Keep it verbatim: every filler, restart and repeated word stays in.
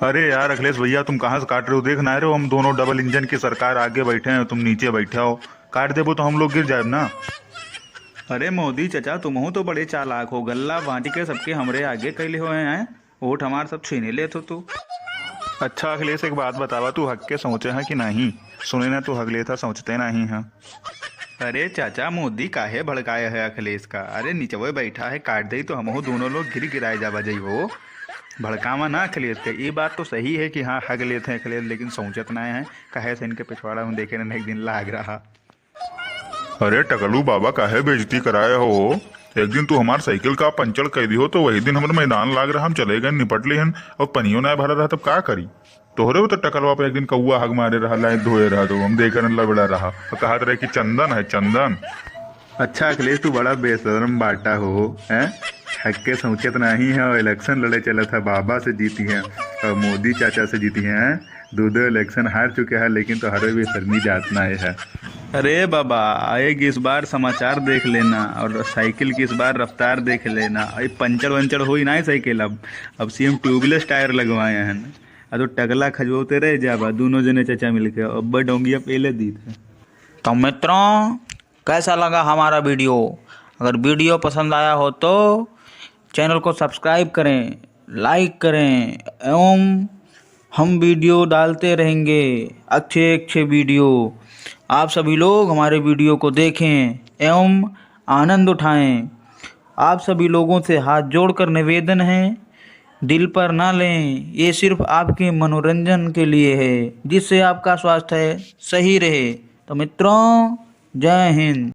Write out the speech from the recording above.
अरे यार अखिलेश भैया, तुम कहाँ से काट रहे हो? देख ना रहे हो, हम दोनों डबल इंजन की सरकार, आगे बैठे हैं, तुम नीचे बैठे हो। काट देबो तो हम लोग गिर जाए ना। अरे मोदी चाचा, तुमहू तो बड़े चालाक हो, गल्ला बांट के सबके हमरे आगे कैले हो हैं, वोट हमार सब छीने लेत हो तू। अच्छा अखिलेश, एक बात बतावा, तू हक के सोचे है कि नहीं? सुने ना, तू हक लेता, सोचते नहीं है। अरे चाचा, मोदी काहे भड़काए है अखिलेश का? अरे निचवे बैठा है, काट दे तो हमहू दोनों लोग गिर गिराए जाबा जइबो। भड़कावा ना अखिलेश के, ये बात तो सही है कि हाँ, हक लेते हैं अखिलेश, लेकिन सोचत ना है, काहे से इनके पिछवाड़ा में देखे ना एक दिन लाग रहा। अरे टकलू बाबा, काहे बेइज्जती कराए हो? एक दिन तू हमार साइकिल का पंचर कर दियो, तो वही दिन हमरे मैदान लाग रहा, हम चले गए निपट लिहन, और पनियो ना भरा रहा, तब का करी? तोहरे वो तो टकलवा पे एक दिन कौआ हग मारे रहा, लाए धोए रहा, तो हम देखे न लबड़ा रहा, और कहत रहे कि चंदन है, चंदन। अच्छा अखिलेश, तू बड़ा बेशरम बाटा हो, हैं? हक के सोचत नहीं है, और इलेक्शन लड़े चलत है, बाबा से जीती है, और मोदी चाचा से जीती है, दो दो इलेक्शन हार चुके हैं, लेकिन तोहरे बेशर्मी जात ना है। अरे बाबा, आए कि इस बार समाचार देख लेना, और साइकिल की इस बार रफ्तार देख लेना, ये पंचर वंचर होई ना साइकिल, अब अब सीएम ट्यूबलेस टायर लगवाए हैं। आ तो टकला खजवते रह जाबा, दोनों जने चाचा मिलके, अब डोंगिया पेले दीत है। तो मित्रों, कैसा लगा हमारा वीडियो? अगर वीडियो पसंद आया हो तो चैनल को सब्सक्राइब करें, लाइक करें, एवं हम वीडियो डालते रहेंगे, अच्छे अच्छे वीडियो। आप सभी लोग हमारे वीडियो को देखें एवं आनंद उठाएं। आप सभी लोगों से हाथ जोड़कर निवेदन है, दिल पर ना लें, ये सिर्फ आपके मनोरंजन के लिए है, जिससे आपका स्वास्थ्य सही रहे। तो मित्रों, जय हिंद।